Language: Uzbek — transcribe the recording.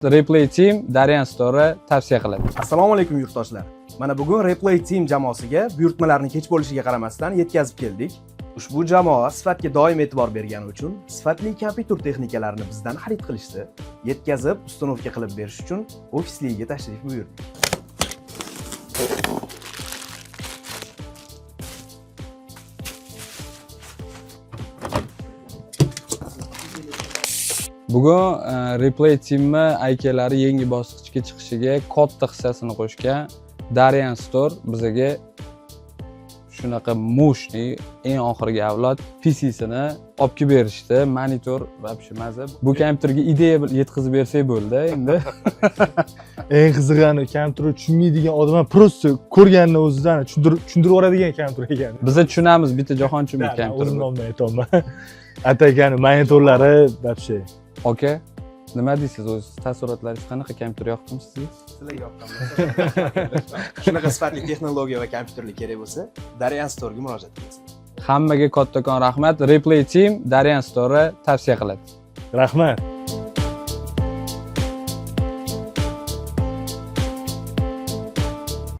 Replay Team Darian Store tavsiya qiladi. Assalomu alaykum, yurtdoshlar. Mana bugun Replay Team jamoasiga buyurtmalarni kech bo'lishiga qaramasdan yetkazib keldik. Ushbu jamoa sifatga doim e'tibor bergani uchun sifatli kompyuter texnikalarini bizdan xarid qilishdi. Yetkazib, установка qilib berish uchun ofisligiga tashrif buyurdik. Bugun Replay Teamni aykalari yangi bosqichga chiqishiga katta hissasini qo'shgan Darian Store bizaga shunaqa мощный, eng oxirgi avlod PCsini olib kelib berishdi. Monitor вообще maza. Bu kompyuterga ideya yetkazib bersak bo'ldi endi. Eng qizig'i, ani kompyuterni tushunmaydigan odam ham просто ko'rganini o'zidan tushuntirib yuboradigan kompyuter ekan. Biza tushunamiz, bitta Jahon tushunmaydi Да, o'zim kompyuterni. nomidan aytyapman. Atagan monitorlari вообще. Aka, nima deysiz, o'z taassurotlaringiz qanaqa, kompyuter yoqdimi sizga? Sizlarga yoqqan bo'lsa, shunaqa sifatli texnologiya va kompyuterlar kerak bo'lsa, Darian Store'ga murojaat qiling. Hammaga kattakon rahmat. Replay Team Darian Store tavsiya qiladi. Rahmat.